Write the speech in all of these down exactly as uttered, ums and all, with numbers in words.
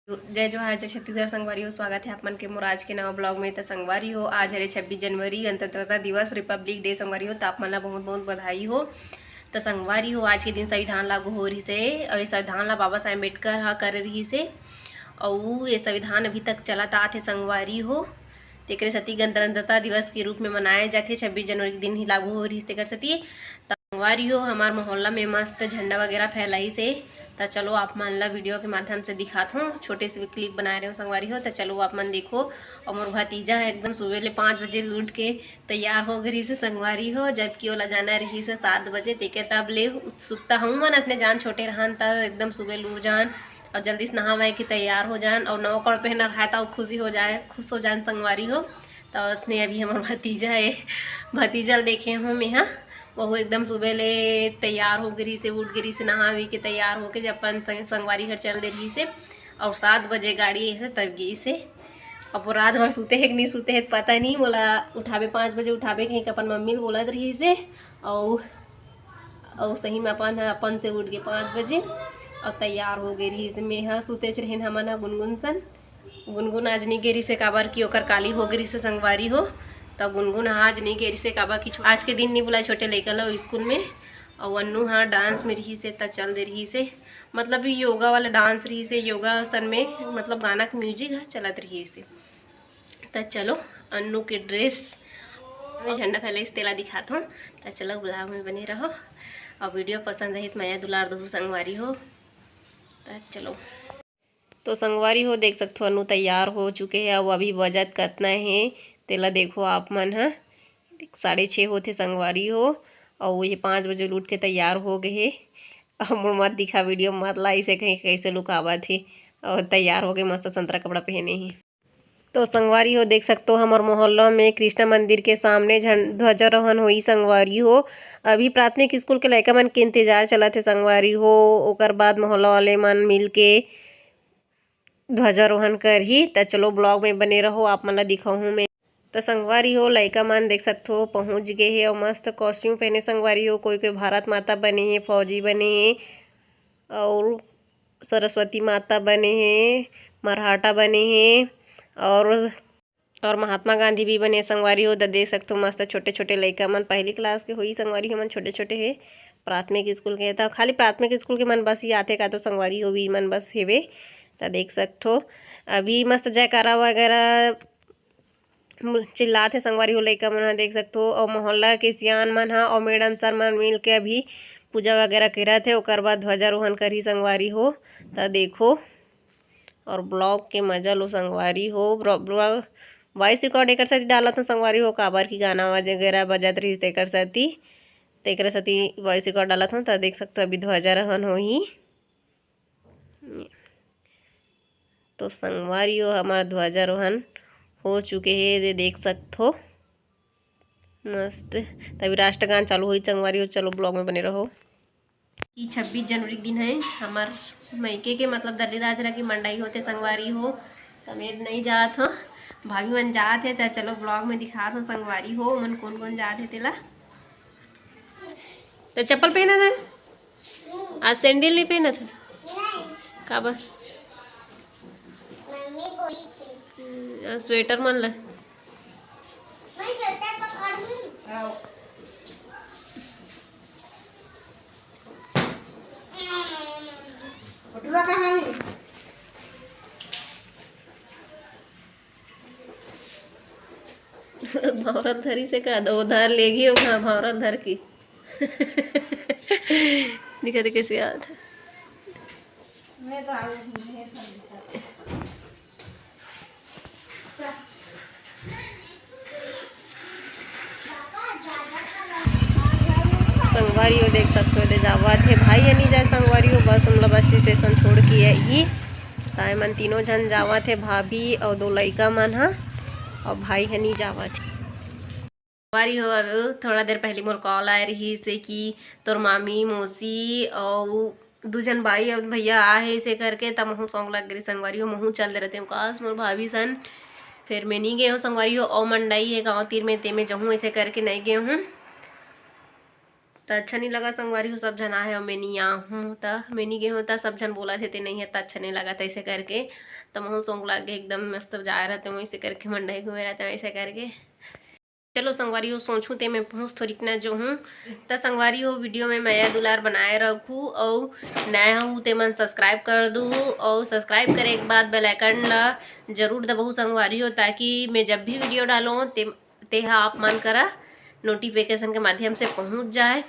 जय जोहार, जय छत्तीसगढ़ संगवारी हो। स्वागत है आप मन के मोर आज के नवा ब्लॉग में। त संगवारी हो, आज हरे छब्बीस जनवरी, गणतंत्रता दिवस, रिपब्लिक डे संगवारी हो। त आप मन ला बहुत बहुत बधाई हो। त संगवारी हो, आज के दिन संविधान लागू हो रहिस हे और ये संविधान ला बाबा साहेब अम्बेडकर ह करे रहिस हे और ये संविधान अभी तक चलत आत हे संगवारी हो। तेकरे सेती गणतंत्रता दिवस के रूप में मनाए जाथे। छब्बीस जनवरी के दिन ही लागू हो रहिस तेकर सेती। त संगवारी हो, हमार मोहल्ला में मस्त झंडा वगैरह फहराइस हे। त चलो आप मन ला वीडियो के माध्यम से दिखात हूँ, छोटे से क्लिप बनाए रहे हो संगवारी हो। त चलो आप मन देखो। और मोर भतीजा ह एकदम सुबह ले पाँच बजे उठ के तैयार हो गई से संगवारी हो, जबकि ओला जाना रहिस हे सात बजे। तेकर सब ले उत्सुकता हूँ मन असने जान छोटे रहन त एकदम सुबह ले उठ जान और जल्दी से नहावे के तैयार हो जान और नवा कपड़ा पहना रहा त खुशी हो जाए, खुश हो जान संगवारी हो। त उसने अभी हमर भतीजा है, भतीजा ल देखे हूँ मैं हा, वहू एकदम सुबह ले तैयार हो गई से, उठ गई से, नहा भी के तैयार होके जब अपन संग-, संगवारी घर चल दे रही से और सात बजे गाड़ी ऐसे तब गई से। अब वो रात भर सुते है कि नहीं सुते है पता नहीं, बोला उठावे पाँच बजे उठावे कहीं के अपन मम्मी ल बोलत रही से और और सही में अपन ह अपन से उठ के पाँच बजे और तैयार हो गई रही से। मैं हा सुते च रहेन हमन ह गुनगुन सन। गुनगुन आज नहीं गे रहिस हे काबर कि ओकर काली हो गई रहिस हे संगवारी हो। त गुनगुन आज नहीं गे रहिस हे काबर कि छो-, आज के दिन नहीं बुलाए छोटे लइका ला स्कूल में। और अन्नू हा डांस में रहिस हे त चल दे रहिस हे, मतलब योगा वाला डांस रहिस हे, योगासन में मतलब गाना के म्यूजिक हा चलत रहिस हे। त चलो अन्नू के ड्रेस में झंडा फहराइस तेला दिखात हूँ। त चलो ब्लॉग में बने रहो और वीडियो पसंद आही त मया दुलार दहू संगवारी हो। त चलो। तो संगवारी हो देख सकथो अन्नू तैयार हो चुके हे। अब अभी बजत कतना हे तेला देखो आप मन ह, साढ़े छः होथे संगवारी हो। और ये पाँच बजे उठ के तैयार हो गए हे। अब मोर मत दिखा वीडियो मत ला इसे कहीं कैसे लुकावत हे और तैयार हो गए मस्त संतरा कपड़ा पहने हे। तो संगवारी हो देख सकथो हमर मोहल्ला में कृष्णा मंदिर के सामने झं-, ध्वजारोहण होई संगवारी हो। अभी प्राथमिक स्कूल के लइका मन के इंतजार चलत हे संगवारी हो, ओकर बाद मोहल्ला वाले मन मिल के ध्वजारोहण करही। त चलो ब्लॉग में बने रहो, आप मन ला दिखाहूँ मैं। त संगवारी हो लइका मन देख सकथो पहुँच गए हे और मस्त कॉस्ट्यूम पहने संगवारी हो, कोई कोई भारत माता बने हे, फौजी बने हे और सरस्वती माता बने हे, मरहटा बने हे और और महात्मा गांधी भी बने संगवारी हो। त देख सकथो मस्त छोटे छोटे लइका मन, पहली क्लास के होई संगवारी हो मन, छोटे छोटे हे, प्राथमिक स्कूल के। त खाली प्राथमिक स्कूल के मन बस ही आथे का तो संगवारी हो भी मन बस हेवे। त देख सकथो अभी मस्त जयकारा वगैरह चिल्लात हे संगवारी हो लइका मन ह, देख सकथो। और मोहल्ला के सियान मन ह और मैडम सर मन मिल के अभी पूजा वगैरह करत हे, ओकर बाद ध्वजारोहण करही संगवारी हो। त देखो और ब्लॉग के मजा लो संगवारी हो। ब्लॉग वॉइस रिकॉर्ड एकर सेती डालत हूँ संगवारी हो, काबर की गाना वगैरह बजत रहिस तेकर सेती, तेकर सेती वॉइस रिकॉर्ड डालत हूँ। त देख सकथो अभी ध्वजारोहण होही। तो संगवारी हो हमार ध्वजारोहण हो चुके हे, दे देख सकथो मस्त। तभी राष्ट्रगान चालू होई संगवारी हो, चलो ब्लॉग में बने रहो। कि छब्बीस जनवरी के दिन है हमार मइके के, मतलब दर्री राजरा की मंडाई होते संगवारी हो। त मैं नहीं जात हो, भाभी मन जात हे। त चलो ब्लॉग में दिखात हो संगवारी हो मन कौन कौन जात हे तेला। त चप्पल पहना था, आज सैंडल नहीं पहना था। काबर? मम्मी बोली थी। हम्म, और स्वेटर मन ला। मैं स्वेटर पकड़ूं। आओ। भटूरा कहाँ है? भौरल धरी से का दो उधार लेगी हो, हाँ, भौरल धर की। दिखा दे कैसे याद है। संगवारी हो देख सकथो, एदे जावत हे भाई ह नी जाए संगवारी हो, बस हमला बस स्टेशन छोड़ के ही। ताए मन तीनों झन जावत हे, भाभी और दो लइका मन ह, और भाई ह नी जावत हे। संगवारी हो, अब थोड़ा देर पहले मोर कॉल आए रही से कि तोर मामी, मौसी और दू झन बाई और भैया आ हे, इसे करके त महू सौंग लग गई संगवारी हो, महू चल दे रहते हो काश मोर भाभी सन। फिर मैं नहीं गए हो संगवारी हो, और मंडई है गाँव तीर में, ते में जहूँ, ऐसे करके नहीं गए हूँ। त अच्छा नहीं लगा संगवारी हो, सब झन आए हे अउ मैं नहीं आहूँ, त मैं नहीं गे हूँ, त सब झन बोलत हे ते नहीं हे, त अच्छा नहीं लगा, तैसे करके। त महूँ सोंग लाग गे एकदम, मस्त जाए रहते हूँ, ऐसे करके मंडई घूमे रहते हूँ, ऐसे करके। चलो संगवारी हो, सोचूँ ते मैं पहुँच थोरिक ना जो हूँ। त संगवारी हो, वीडियो में मया दुलार बनाए रखू, अउ नया हूँ ते मन सब्सक्राइब कर दू, अउ सब्सक्राइब करे के बाद बेल आइकन ला जरूर दबाहू संगवारी हो, ताकि मैं जब भी वीडियो डालूँ ते तेहा आप मन करा नोटिफिकेशन के माध्यम से पहुँच जाए।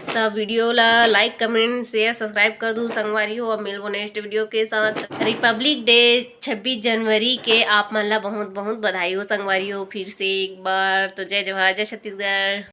त वीडियो ला लाइक, कमेंट, शेयर, सब्सक्राइब कर दू संगवारी हो। अब मिलबो नेक्स्ट वीडियो के साथ। रिपब्लिक डे छब्बीस जनवरी के आप मन ला बहुत बहुत बधाई हो संगवारी हो, फिर से एक बार। तो जय जोहार, जय छत्तीसगढ़।